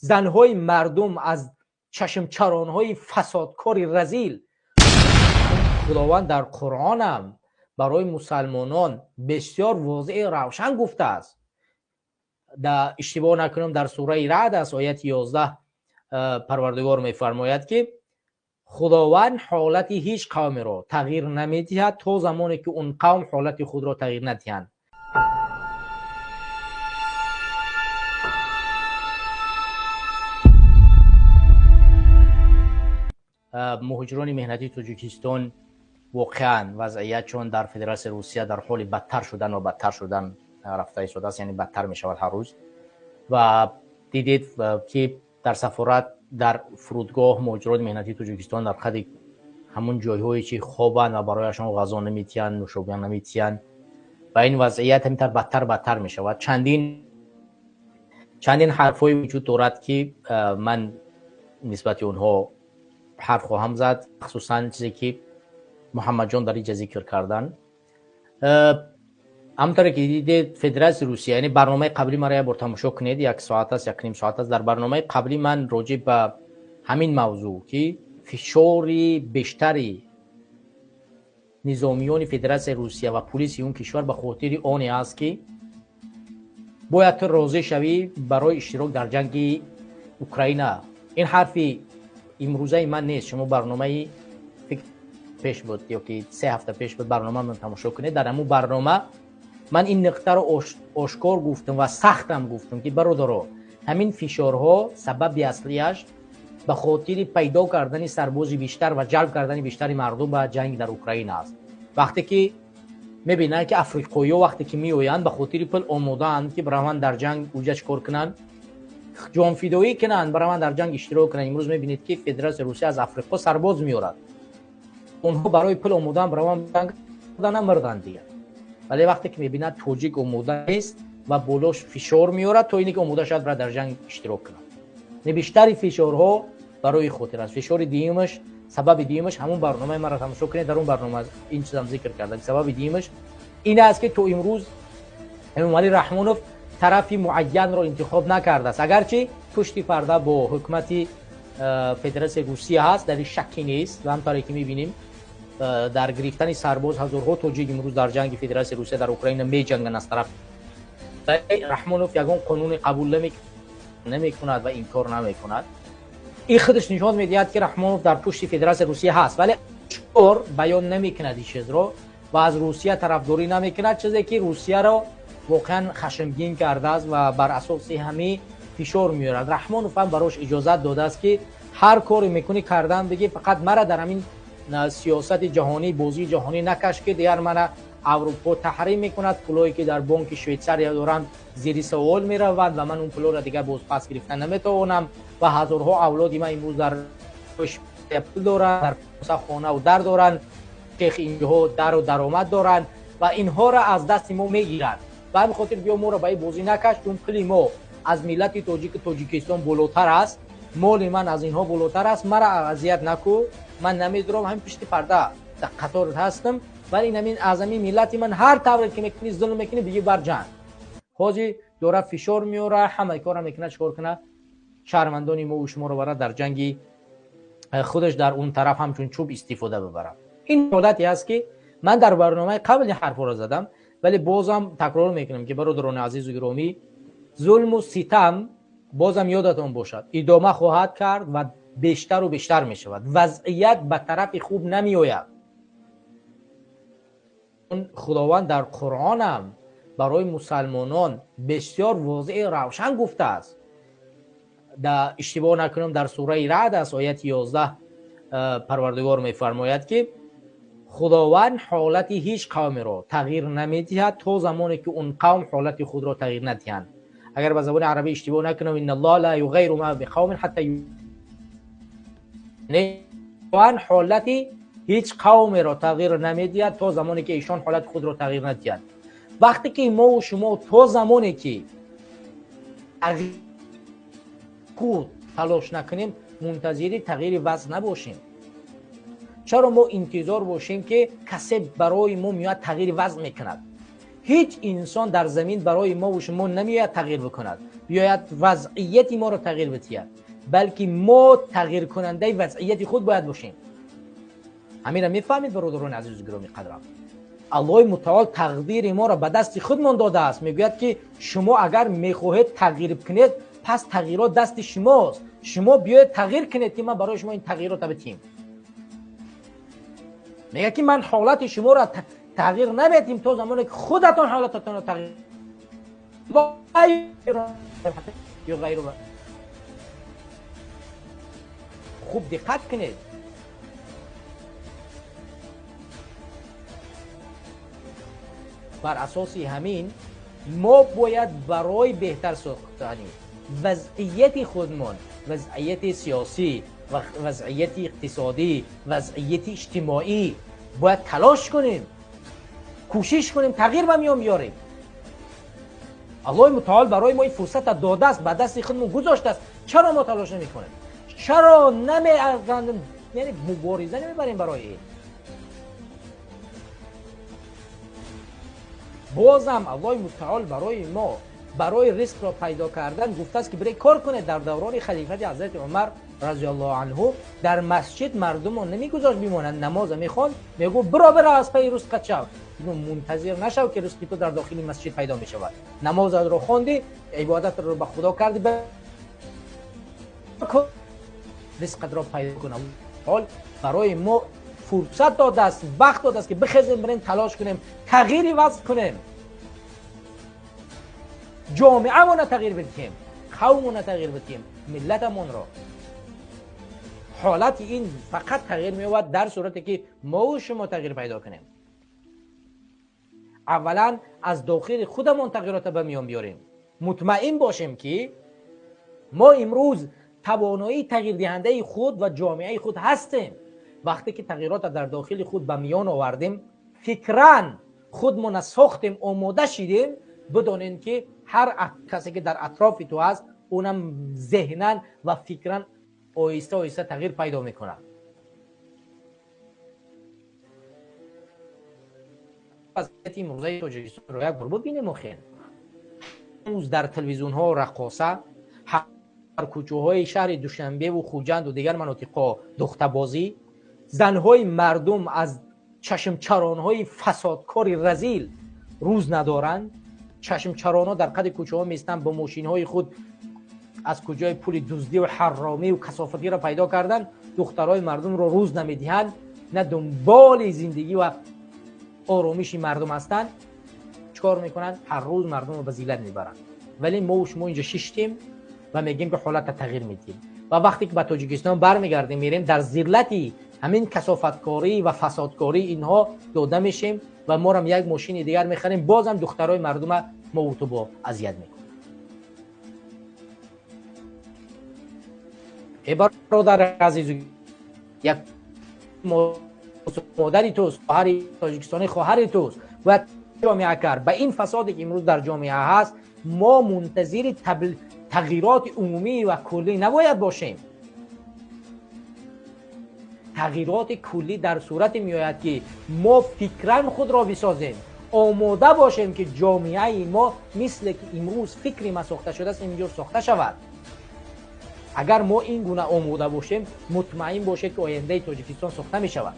Занҳои мардум аз чашмчаронҳои фасодкори разил. Худованд дар Қуръонам барои мусалмонон бисёр возеҳ равшан гуфтааст. Да иштибоҳ накунам, дар сураи Раъд аст, ояти 11, Парвардигор мефармояд, ки Худованд ҳолати ҳеҷ қавмеро тағйир намедиҳад то замоне ки он қавм ҳолати худро тағйир надиҳанд. Муҳоҷирони меҳнатии Тоҷикистон воқеан вазъиятшон дар Федератсияи Русия дар ҳоли бадтар шудан ва бадтар шудан рафта истодааст, яъне бадтар мешавад ҳар рӯз. Ва дидед, ки дар сафорат, дар фурудгоҳ муҳоҷирони меҳнатии Тоҷикистон дар қади ҳамун ҷойҳое ки хобанд ва барояшон ғазо наметиҳанд, нӯшоба наметиҳанд. Ва ин вазъият ҳаминтар бадтар бадтар мешавад. Чандин ҳарфҳое вуҷуд дорад, ки ман нисбати онҳо ҳарф хоҳам зад, хусусан чизе ки Муҳаммадҷон дар инҷа зикр кардан. Ҳамонтаре ки дидед, Федератсияи Русия, яъне барномаи қаблӣ маро як бор тамошо кунед, як соат аст, як ним соат аст. Дар барномаи қаблӣ ман роҷеъ ба ҳамин мавзӯъ, ки фишори бештари низомиёни Федератсияи Русия ва пулиси он кишвар ба хотири оне аст, ки бояд ту розӣ шавӣ барои иштирок дар ҷанги Украина. Ин ҳарфи имрӯзаи ман нест. Шумо барномаи фикр пеш буд ё ки 3 ҳафта пеш буд, барнома ман тамошо кунед. Дар ҳамун барнома ман ин нуқтаро ошкор гуфтам ва сахтам гуфтам, ки бародаро, ҳамин фишорҳо сабаби аслиаш ба хотири пайдо кардани сарбози бештар ва ҷалб кардани бештари мардум ба ҷанг дар Украина аст. Вақте ки мебинанд, ки африқоиҳо вақте ки меоянд, ба хотири пул омодаанд, ки бараванд дар ҷанг уҷа чӣ кор кунанд, ҷонфидоӣ кунанд, бараванд дар ҷанг иштирок кунанд. Имрӯз мебинед, ки Федератсияи Русия аз Африқо сарбоз меорад. Онҳо барои пул омодаанд, бараванд ҷанг намурданд дигар. Вале вақте ки мебинад тоҷик омода нест ва болош фишор меорад, то ине ки омода шавад бара дар ҷанг иштирок кунад. Не, бештари фишорҳо барои хотир аст. Фишори дуюмаш, сабаби дуюмаш, ҳамун барномаи маро тамошо кунед, дар он барнома ин чизам зикр кардам. Сабаби дуюмаш ин аст, ки то имрӯз Эмомалӣ Раҳмонов тарафи муайянро интихоб накардааст. Агарчи пушти парда бо ҳукумати Федератсияи Русия ҳаст, дар ин шакке нест. Ва ҳамтаре ки мебинем, дар гирифтани сарбоз ҳазорҳо тоҷик имрӯз дар ҷанги Федератсияи Русия дар Украина меҷанганд аз тараф. Раҳмонов ягон қонуне қабул намекунад ва инкор намекунад. Ин худаш нишон медиҳад, ки Раҳмонов дар пушти Федератсияи Русия ҳаст, вале ошкор баён намекунад ин чизро ва аз Русия тарафдорӣ намекунад, чизе ки Русияро воқеан хашмгин кардааст ва бар асоси ҳамин фишор меорад. Раҳмонов ҳам барош иҷозат додааст, ки ҳар коре мекунӣ кардан бигӣ, фақат мара дар ҳамин сиёсати ҷаҳонӣ, бозии ҷаҳонӣ накаш, ки дигар мана Аврупо таҳрим мекунад, пулое ки дар бонки Швейтсария доранд зери савол мераванд ва ман он пулоро дигар боз пас гирифта наметавонам ва ҳазорҳо авлоди ман имрӯз дар пул доранд, дар хонаву дар доранд, шех инҷоҳо дару даромад доранд ва инҳоро аз дасти мо мегиранд. Ба ҳамин хотир биё моро ба ин бозӣ накаш, чун пули мо аз миллати тоҷики Тоҷикистон болотар аст, моли ман аз инҳо болотар аст, мара азият наку, ман намедурам, ҳамин пишти парда дар қатор ҳастам, вале ин ҳамин аз ҳамин миллати ман ҳар тавре ки мекунӣ зулм мекунӣ, бигӣ бар ҷанг. Ҳозир дора фишор меора, ҳамаи корро мекунад, чикор кунад, шаҳрвандони мо шуморо бара дар ҷанги худаш дар он тараф ҳамчун чӯб истифода бибарад. Ин ҳолате аст, ки ман дар барномаи қабл ин ҳарфҳоро задам, вале бозам такрор мекунам, ки бародарони азизу гиромӣ, зулму ситам бозам ёдатон бошад, идома хоҳад кард ва бештару бештар мешавад. Вазъият ба тарафи хуб намеояд. Худованд дар Қуръонам барои мусалмонон бисёр возеҳ равшан гуфтааст. Да иштибоҳ накунам, дар сураи Раъд аст, ояти 11, Парвардигор мефармояд, ки Худованд ҳолати ҳеҷ қавмеро тағйир намедиҳад то замоне ки он қавм ҳолати худро тағйир надиҳанд. Агар ба забони арабӣ иштибоҳ накунам, инналлоҳа ла юғаййиру ма биқавмин ҳатта Худованд ҳолати ҳеҷ қавмеро тағйир намедиҳад то замоне ки эшон ҳолати худро тағйир надиҳанд. Вақте ки мо шумо то замоне ки худ талош накунем, мунтазири тағйири вазъ набошем. Чаро мо интизор бошем, ки касе барои мо меояд тағйири вазъ мекунад? Ҳеҷ инсон дар замин барои мо ва шумо намеояд тағйир бикунад, биёяд вазъияти моро тағйир бидиҳад, балки мо тағйиркунандаи вазъияти худ бояд бошем. Ҳаминро мефаҳмед, бародарони азизу гиромӣ қадрам? Аллоҳи мутаол тақдири моро ба дасти худмон додааст. Мегӯяд ки шумо агар мехоҳед тағйир кунед, пас тағйирот дасти шумост. Шумо биёед тағйир кунед, ки ман барои шумо ин тағйиротро бидиҳем. Мегӯяд ки ман ҳолати шуморо тағйир намедиҳем то замоне ки худатон ҳолататонро тағйир ё. Хуб диққат кунед. Бар асоси ҳамин мо бояд барои беҳтар сохтани вазъияти худмон, вазъияти сиёсӣ, вазъияти иқтисодӣ, вазъияти иҷтимоӣ бояд талош кунем, кӯшиш кунем, тағйир ба миён биёрем. Аллоҳи мутаол барои мо ин фурсатро додааст, ба дасти худмон гузоштааст. Чаро мо талош намекунем? Чаро намеяни мубориза намебарем барои ин? Бозам Аллоҳи мутаол барои мо барои ризқро пайдо кардан гуфтааст ки биред кор кунед. Дар даврони халифати ҳазрати Умар разияллоҳу анҳу дар масҷид мардумро намегузошт бимонанд, намоза мехонд, мегуфт биро бира аз пайи ризқат шав, мунтазир нашав ки ризқи ту дар дохили масҷид пайдо мешавад. Намозатро хонди, ибодатро ба Худо кардӣ, ризқатро пайдо кун. Ҳол барои мо фурсат додааст, вақт додааст ки бихезем, бирем талош кунем, тағйири вазъ кунем, ҷомеамонро тағйир бидиҳем, қавмонро тағйир бидиҳем, миллатамонро. Ҳолати ин фақат тағйир меёбад дар сурате ки мо шумо тағйир пайдо кунем. Аввалан аз дохили худамон тағйиротро ба миён биёрем. Мутмаин бошем ки мо имрӯз тавоноии тағйирдиҳандаи худ ва ҷомеаи худ ҳастем. Вақте ки тағйиротро дар дохили худ ба миён овардем, фикран худмонро сохтем, омода шидем, бидонем ки ҳар касе ки дар атрофи ту ҳаст, унам зеҳнан ва фикран оҳиста оҳиста тағйир пайдо мекунад. Вазъияти имрӯзаи Тоҷикистонро як бор бибинем. Охир ҳанӯз дар телевизионҳо раққоса, дар кӯчаҳои шаҳри Душанбеву Хуҷанду дигар манотиқҳо духтабозӣ, занҳои мардум аз чашмчаронҳои фасодкори разил рӯз надоранд. Чашмчаронҳо дар қади кӯчаҳо меистанд бо мошинҳои худ, аз куҷои пули дуздӣ ва ҳаромӣ ва касофатиро пайдо кардан, духтарҳои мардумро рӯз намедиҳанд, на дунболи зиндагӣ ва оромиши мардум ҳастанд. Чӣ кор мекунанд? Ҳар рӯз мардумро ба зиллат мебаранд. Вале мо шумо инҷо шиштем ва мегӯем ки ҳолатро тағйир медиҳем. Ва вақте ки ба Тоҷикистон бармегардем, мерем дар зиллати ҳамин касофаткорӣ ва фасодкорӣ инҳо дода мешем ва морам як мошини дигар мехарем, бозам духтарои мардума мо ту бо азият мекунем. Э бародари азизу, як модари туст, хоҳари тоҷикистонӣ хоҳари туст, бояд ҷомеа кард. Ба ин фасоде ки имрӯз дар ҷомеа ҳаст, мо мунтазири тағйироти умумӣ ва куллӣ набояд бошем. Тағйироти куллӣ дар сурате меояд ки мо фикран худро бисозем, омода бошем ки ҷомеаи мо мисле ки имрӯз фикри ма сохта шудааст, инҷур сохта шавад. Агар мо ин гуна омода бошем, мутмаин бошед ки ояндаи Тоҷикистон сохта мешавад.